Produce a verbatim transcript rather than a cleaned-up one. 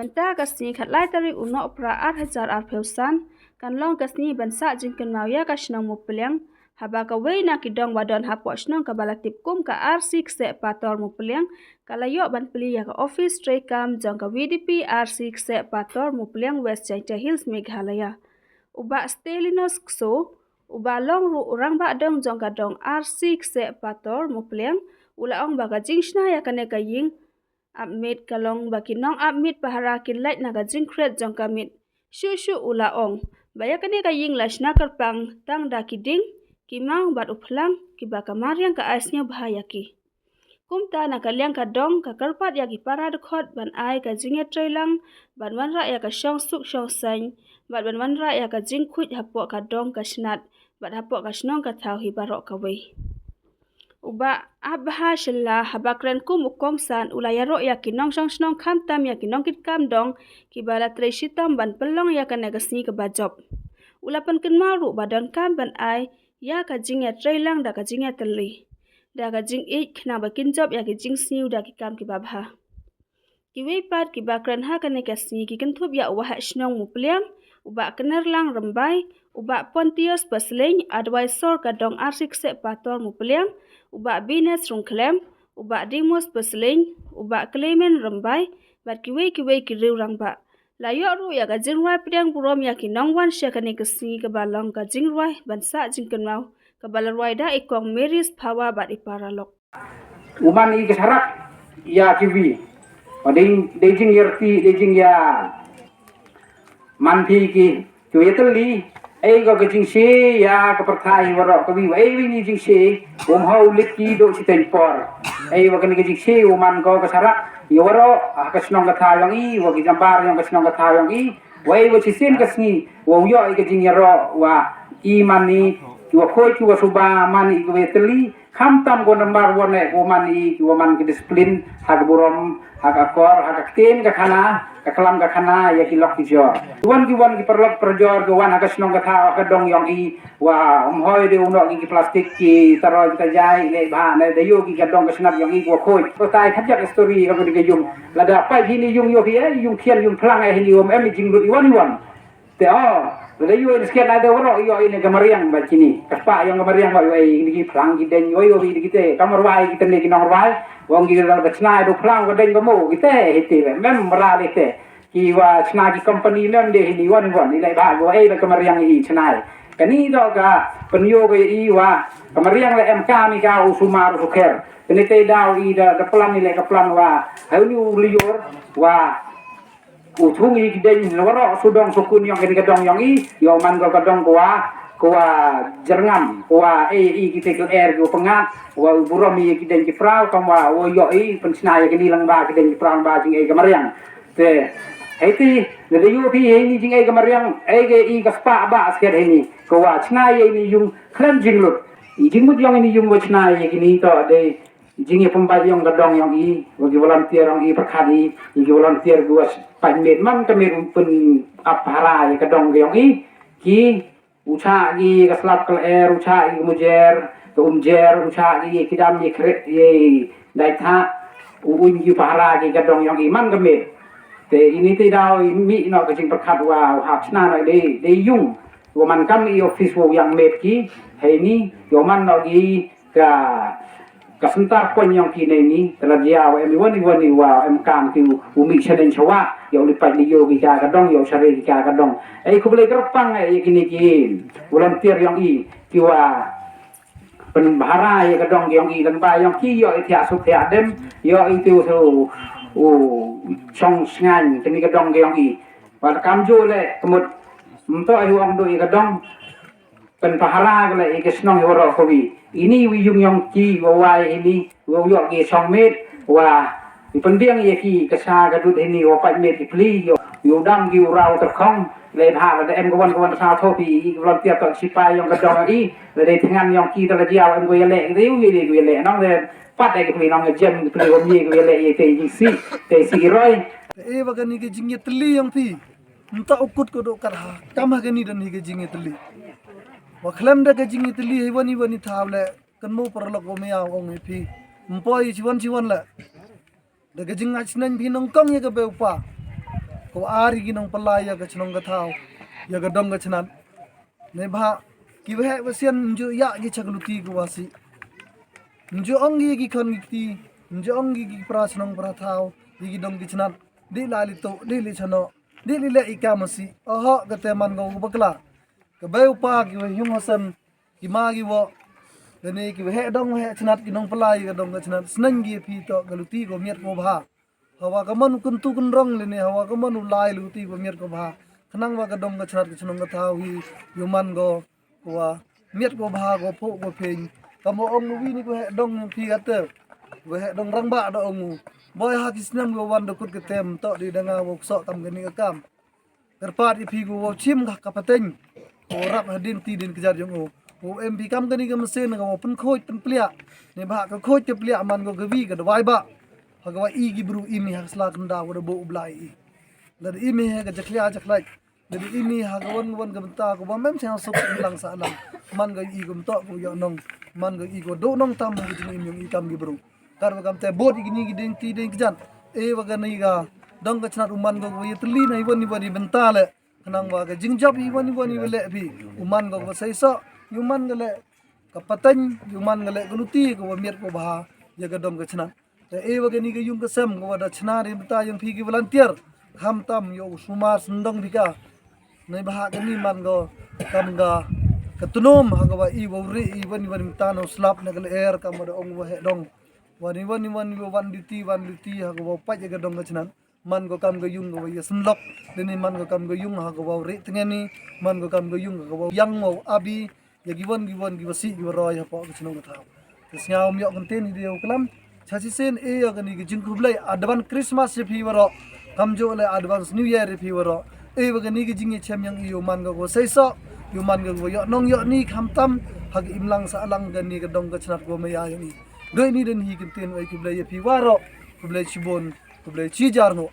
Mynta ka sngi khatlai tarik u Nohprah ar hajar arphew san kan long ka sngi ban sah jingkynmaw ïa ka shnong Mupliang, haba kawei na ki dong ba don hapoh shnong kaba la tip kum ka R C Kseh Pator Mupliang ka la ïoh ban plie ïa ka office treikam jong ka V D P R C Kseh Pator Mupliang, West Jaiñtia Hills, Meghalaya. U Bah Stelinus Kso, uba long ruh u rangbah dong jong ka dong R C Kseh Pator Mupliang, u la ong ba ka jingshna ïa kane ka ïing ap miet ka long ba ki nong ap miet pahara kin lait na ka jingkhriat jong ka miet. Shuh shuh u la ong ba ïa kane ka ïing la shna kyrpang tang da ki dieng, ki maw bad u phlang kiba ka mariang ka ai sngewbha ïa ki. Kumta na ka liang ka dong ka kyrpad ïa ki para dkhot ban ai ka jingïatreilang, ban wanrah ïa ka shongsuk shongsaiñ bad ban wanrah ïa ka jingkhuid hapoh ka dong ka shnat bad hapoh ka shnong ka thaw hi baroh kawei. U Bah Abha Shylla, haba kren kum u kongsan, u la ïaroh ïa ki nongshong shnong khamtam ïa ki nongkitkam dong kiba la trei shitom ban pynlong ïa kane ka sngi kaba jop. U la pynkynmaw ruh ba donkam ban ai ïa ka jingïatreilang da ka jingïatylli, da ka jingïeit khnang ba kin jop ïa ki jingsniew da ki kam kiba bha. Kiwei pat kiba kren ha kane ka sngi ki kynthup ïa u Waheh Shnong Mupliang, u Bah Knerlang Rymbai, u Bah Pontius Pasleiñ, advisor ka dong R C Kseh Pator Mupliang, u Bah Bines Rungkhlem, u Bah Dimus Pasleiñ, u Bah Clement Rymbai bad kiwei kiwei ki riew rangbah. La ïoh ruh ïa ka jingrwai pdiang burom ïa ki nongwan sha kane ka sngi kaba long ka jingrwai ban sah jingkynmaw kaba la rwai da i Kong Mary's Phawa bad i paralok. U man i ka sharak ïa kiwi. Dei dei jingïarti, dei jingïa man phi ki, kiwi ïatylli. Ei ko ka jingshe ïa ka pyrthai waroh kawi, ei wi ni jingshe. Um hau lit ki do chiteng por. Ei wa kane ka jingshe u man ko ka sharak ïa waroh ha ka shnong ka thaw yong i, wa ki jambar yong ka shnong ka thaw yong i. Wei wa chisien ka sngi wa u ïoh i ka jingïaroh wa i man i, ki wa khoi ki wa suba man i kiwi ïatylli. Khamtam ko nambar wan eh ko man i ki wa man ki disiplin ha ka burom, ha ka kor, ha ka ktien ka khana, ka klam ka khana ïa ki lok ki jor. Ki wan ki wan ki paralok parajor ki wan ha ka shnong ka thaw ha ka dong yong i, wa um hoi de u noh ki plastik ki taroi ki tajai le bha ne da ïoh ki ka dong ka shnat yong i ko khoi. Ko tai khap jak story ka ko di ka yung. Lada pai hi ni yung ïoh hi eh, yung khian yung phlang eh hi ni um em jinglut i wan i wan. Te o, lada ïoh i sket lada waroh ïoh i ne ka mariang ba kini. Ka pa yong ka mariang ba ïoh i ni ki phlang ki deng ïoh ïoh i ni ki te. Ka marwai ki te ne ki nong rwai. Wong ki la ka chna do phlang ka deng ka mo ki te hi te mem mara le te. Ki wa chna ki company mem de hi ni wan wan i le ba go ei ba ka mariang i chna. Kani do ka penyo ka i wa ka mariang le em ka mi ka u sumar u suker. Kani te dau i da da plan i le ka plan wa. Hai ni u lior wa u thung i ki deng waroh sudong sukun yong kani ka dong yong i, yong man ko ka dong ko wa, ko wa jerngam, ko wa ei i ki te ko er ko pengat, wa u burom i ki deng ki prau kam wa, wa ïoh i penchna i kani lang ba ki deng ki prau ba jing ei ka mariang. Te hei ti ne da ïoh pi hei ni jing ei ka mariang, ei ke i ka spa ba sket hei ni, ko wa chna i ni yung khlem jinglut. I jingmut yong i ni yung wa chna i kini to de jing i pembai yong ka dong yong i, wa ki volunteer yong i perkhat i, i ki volunteer ki wa pat met man ka met pun ap hara i ka dong yong i, ki u cha i ka slap ka er, u cha i ka mujer, ka umjer, u cha i ki dam i kre i dai tha, u un i pahara i ka dong yong i man ka met. Te ini te dau i mi no ka jing perkhat wa u hap chna no de de yung. Wa man kam i office wa yang met ki hei ni, wa man no i ka ka sentar pon yong ki nei ni, tela jia wa em wan wan wa em kam ki u mi chanen chawa, yo li pai ni yo ki ka ka dong, yo chare ki ka ka dong. Ei ku bele gerpang ei kini ki volunteer yong i ki wa pen bahara i ka dong yong i, dan ba yong ki yo i tiak suk tiak dem, yo i tu su u chong sngan kini ka dong yong i. Wa kam jo le kemut mto ai wong do i ka dong. Pen pahara ka la i ka shnong i waroh kawi. Ini wi yung yong ki wa wai ini wa u yok ki song met wa i pendiang ya ki ka sa ka dut ini wa pait met ki pli yo. Yo dam ki u rau terkhong le bha la da em ka wan ka wan sa tho pi i ka volunteer to sipai yong ka dong i le dei thengan yong ki ta la jia em ko ya le de u ye de ko ya le nong de pat de ki pli nong jem ki pli wa mi ko ya le ye te i si te si roi. E wa kani ka jingïatylli yong phi. Mynta u kut ko do kat ha kam ha kani dan hi ka jingïatylli. Wa khlem da ka jingïatylli hi wani wani thaw le kan mo paralok wa mia ong hi phi. Mpoi chiwan chiwan le. Da ka jingngach sneng phi nongkong ya ka be upa. Ko ar ïa ki nongpyllait ïa ka chnong ka thaw, ïa ka dong ka chnat. Neibhah ki waheh wasian nju ïa ki cha ka luti ko wasi. Nju ong ïa ki khon ki kti, nju ong ïa ki pra chnong pra thaw, ïa ki dong ki chnat. Dih la li to, dih li chano, dih li le i ka masi. Oho, kate man ko bakla. Ka bai u pa ki wa hiung hasan, ki ma ki wa. Lane ki waheh dong waheh chnat ki nongpyllait ïa ka dong ka chnat. Sneng ki phi to ka luti ko miat ko bha. Hawa ka man u kyntu kynrong lane hawa ka man u lai luti ko miat ko bha. Khnang wa ka dong ka chnat ka chnong ka thaw hi ïa u man ko wa miat ko bha ko pho ko phin. Ka mo ong wi ni ko heh dong phi kate. Ko heh dong rang ba da ong u. Boi ha ki snem ko wan da kut ka tem to di da nga wa sok kam kani ka kam. Kyrpad ïa phi ko wa chim ka pateng. Ko rap hadin ti din ka jar jong u. Ko em phi kam kani ka mesin ka wa pynkhoj pynpliak. Neibhah ka khoj ka pliak man ko ka wi ka dawai ba. Ha ka wa i ki bru i mi ha sla kynda wa da bo u blai i. Lada i mi ha ka jakhlia jakhlai. Lada i mi ha ka wan wan ka bynta ko wa mem chang sok lang sa lang. Man ko i ko mtok ko yo nong. Man ko i ko do nong tam ha ka jing i mi yong i kam ki bru. Kar wa kam te bot i kini ki ding ti ding kjan. E wa kani ka dong ka chnat u man ko wa ya tli na i wan i wan i bynta le. Khnang wa ka jingjop i wan i wan i wa le phi. U man ko wa sai so. U man ko le ka pateng, u man ko le ka luti ko wa miat ko bha. Ya ka dong ka chnat. Te e wa kani ka yung ka sem ko wa da chna ri bynta yong phi ki volunteer. Kham tam yo u sumar sendong phi ka. Neibhah kani man ko kam ka ka tnum ha ka wa i wa ri i wan i wan i bynta no slap na ka le er kam wa da ong wa heh dong. Wan i wan i wan i wa wan duty wan duty ha ka wa pait ya ka dong ka chnat. Man ko kam ka yung ka wa ya senlok. Dini man ko kam ka yung ha ka wa ri tengeni. Man ko kam ka yung ka wa yang wa abi. Ya ki wan ki wan ki wa si ki wa roi ha po ka chnong ka thaw. Te sngaw ym yok kynten i dei u klam. Cha si sen e ya kani ka jingkhublei advance Christmas ya phi wa ro. Kam jo le advance New Year ya phi wa ro. E wa kani ka jingya chem yang i u man ko wa sai so. I u man ko wa yok nong yok ni kham tam. Ha ka imlang sa lang kani ka dong ka chnat ko wa maya yang i. Doi ni den hi kynten wa i khublei ya phi wa ro. Khublei chibon. Khublei chi jar ngo.